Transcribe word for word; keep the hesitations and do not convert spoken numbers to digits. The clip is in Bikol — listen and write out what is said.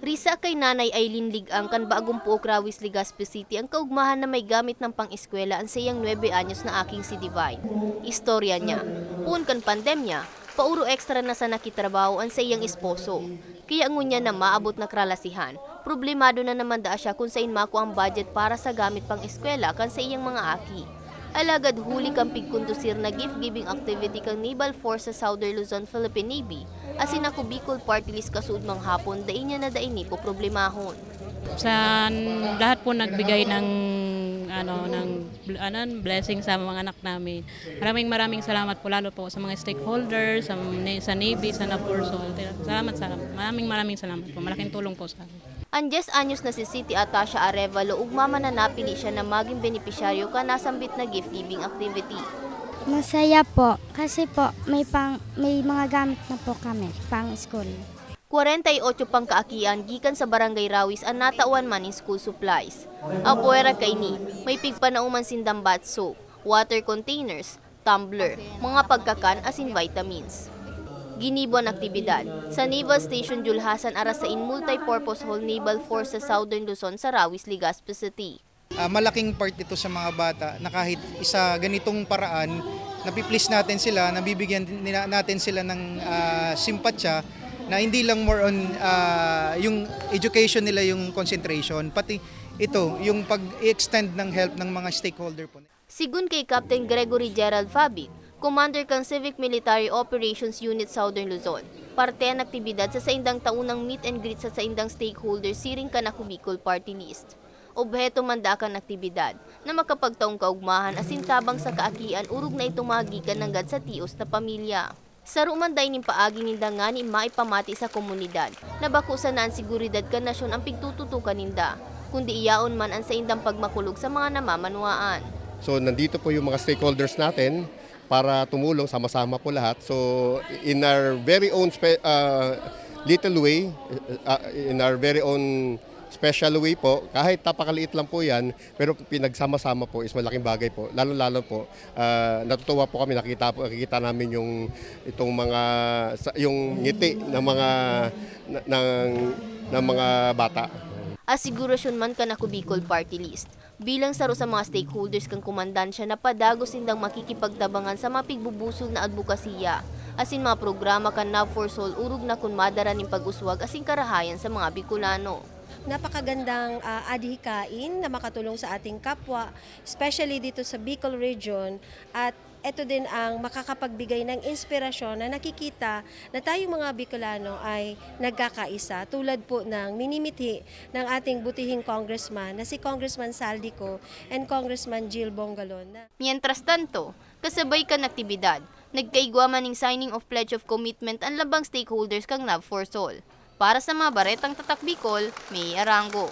Risa kay Nanay Aileen Ligang kan Bagong Puok, Rawis, Legazpi City, ang kaugmahan na may gamit na pang-eskwela an saiyang nuebe anyos na aking si Divine. Istorya niya, poon kan pandemya, pauro extra na sa nakitrabaho an saiyang esposo. Kaya ngunyan na maabot na kralasihan, problemado na naman daa siya kun sain makua ang budget para sa gamit pang-eskwela kan saiyang mga aki. Alagad huli kan pigkondusir na gift-giving activity kan Naval Force sa Southern Luzon, Philippine Navy, asin Ako Bicol Party List kasuodmang hapon, dai niya na dai ini poproblemahon. Sa lahat po nagbigay ng, ano, ng bl-, ano, blessing sa mga anak namin. Maraming, maraming salamat po, lalo po sa mga stakeholders, sa, sa Navy, sa NAVFORSOL. Salamat, salamat. Maraming, maraming salamat po. Malaking tulong po sa amin. An dyes anyos na si City Atasha Arevalo ugma man na napili siya na magin benepisyaryo kan nasambit na gift-giving activity. Masaya po, kasi po may pang-, may mga gamit na po kami pang-school. Kwarenta y otso pang kaakian gikan sa Barangay Rawis an natawan man nin school supplies. Apwera kaini, may pigpanao man sindang bath soap, water containers, tumbler, mga pagkakan asin vitamins. Ginibo an aktibidad sa Naval Station Julhasan, Arasain Multipurpose Hall, Naval Force sa Southern Luzon, sa Rawis, Legazpi City. Ah, malaking part ito sa mga bata na kahit isa ganitong paraan, napi-please natin sila, nabibigyan nila, natin sila ng, ah, simpatya na hindi lang more on, ah, yung education nila yung concentration, pati ito, yung pag-i-extend ng help ng mga stakeholder po. Sigun kay Captain Gregory Gerald Fabit, commander kan Civic Military Operations Unit Southern Luzon, parte an aktibidad sa saindang taunang meet and greet sa saindang stakeholders siring kan Ako Bicol Party List. Obheto man daa kan aktibidad na makapagtaong kaugmahan asin tabang sa kaakian, orog na itong magikan nanggad sa tios na pamilya. Saro man daa nin paagi ninda ngani maipamati sa komunidad na bako sana an seguridad kan nasyon an pigtututukan ninda, kundi iyaon man an saindang pagmakulog sa mga namamanwaan. So, nandito po yung mga stakeholders natin para tumulong, sama-sama po lahat. So, in our very own spe-, ah, little way, ah, in our very own special way po, kahit napakaliit lang po yan, pero pinagsama-sama po is malaking bagay po. Lalo-lalo po, ah, natutuwa po kami, nakita po, nakikita namin yung, itong mga, sa, yung ngiti ng mga, na, ng, ng mga bata. Asigurasyon man kan Ako Bicol Party List, bilang saro sa mga stakeholders kan komandansya na padagos sindang makikipagtabangan sa mga pigbubusog na adbokasiya asin mga programa kan NAVFORSOL, orog na kun madara nin pag-uswag asin karahayan sa mga Bicolano. Napakagandang, ah, adhikain na makatulong sa ating kapwa, especially dito sa Bicol Region, at ito din ang makakapagbigay ng inspirasyon na nakikita na tayong mga Bicolano ay nagkakaisa, tulad po ng minimithi ng ating butihing congressman na si Congressman Zaldy Co and Congressman Jil Bongalon na Mientras tanto, kasabay kan aktibidad, nagkaigwa man ning signing of Pledge of Commitment an labang stakeholders kan NAVFORSOL. Para sa mga Baretang Tatak Bicol, May Arango.